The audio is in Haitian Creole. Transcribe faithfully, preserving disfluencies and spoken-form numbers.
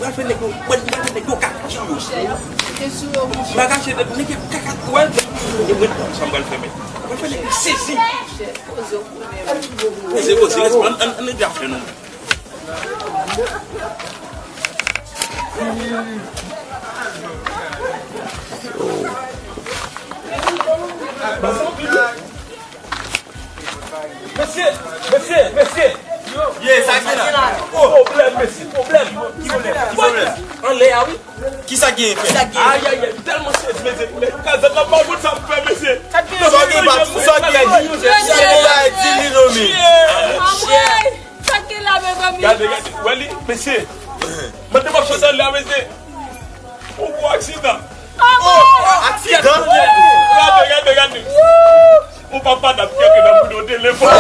Mwen fè nèg yo, mwen, mwen fè nèg yo kaka sou yo. Mwen kache nèg, nèg yo kaka, wè, e mwen konn sa m pral fè, men. Mwen fè nèg yo sezi. Poze, poze, ann, ann, ann, ann, ann, Mesye, mesye, mesye. Ye, sa ki la? Pwoblèm, mesye, pwoblèm. Ki pwoblèm? Ki pwoblèm? Anlè a, wi. Ki sa gen fè? Ayayay, tèlman sezi, mesye. Men, kazèt la pa konn sa m fè, mesye. Sa gen pa, sa gen di, se li la, di li non, men. Sa gen la, mezanmi. Gade, gade, wè li, mesye. Mande m ap chante la, mesye. Ou gwo aksidan. Oh, aksidan? Gade, gade, gade. Ou pa pa dap kèke nan moun yo telefòn.